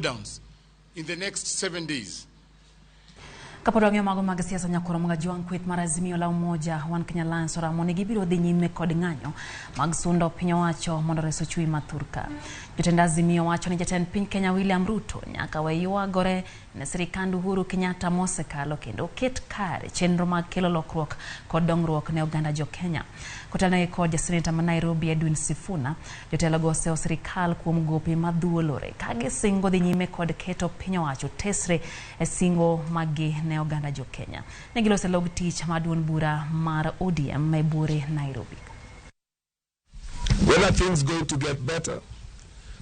cooldowns in the next 7 days. Kapod wang'iyo mago mag siasa, nyakoro mag Jwang' kweth mar Azimio la Umoja One Kenya Alliance oramo ni gibiro dhi nyime kod ng'anyo mag sundo piny owacho mondo ores ochumi ma thurka. Jotend Azimio wacho ni jatend piny Kenya William Ruto nyaka we ywagore ne sirikand Uhuru Kenyatta mosekalo kendo ket kare chenro mag kelo lokruok kod dongruok ne oganda jo Kenya. Kotelnegi kod jaseneta ma Nairobi Edwin Sifuna, jotelogo oseyo sirikal kuom gope madhuolore ka gisingo dhi nyime kod keto piny owacho tesre e singo maggi ne oganda jo Kenya. Ne giloso e log tich mar duond bura mar ODM e buore Nairobi. When are things going to get better?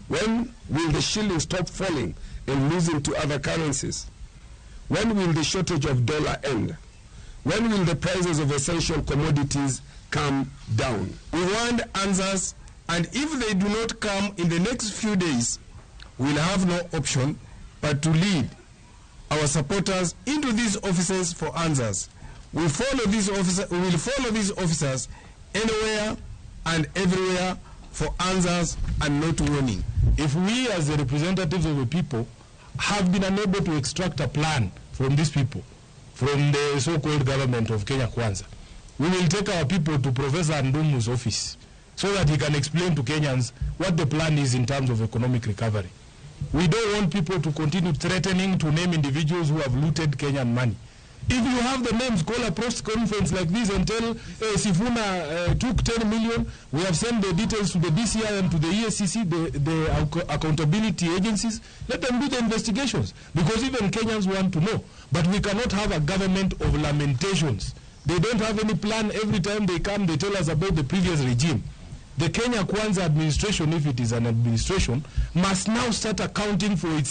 When will the shilling stop falling and losing to other currencies? When will the shortage of dollar end? When will the prices of essential commodities come down? We want answers, and if they do not come in the next few days, we'll have no option but to lead our supporters into these offices for answers. We will follow these officers anywhere and everywhere for answers and not warning. If we, as the representatives of the people, have been unable to extract a plan from these people, from the so-called government of Kenya Kwanza, we will take our people to Professor Ndung'u's office so that he can explain to Kenyans what the plan is in terms of economic recovery. We don't want people to continue threatening to name individuals who have looted Kenyan money. If you have the names, call a press conference like this and tell Sifuna took 10 million. We have sent the details to the DCI and to the EACC, the accountability agencies. Let them do the investigations because even Kenyans want to know. But we cannot have a government of lamentations. They don't have any plan. Every time they come, they tell us about the previous regime. The Kenya Kwanza administration, if it is an administration, must now start accounting for its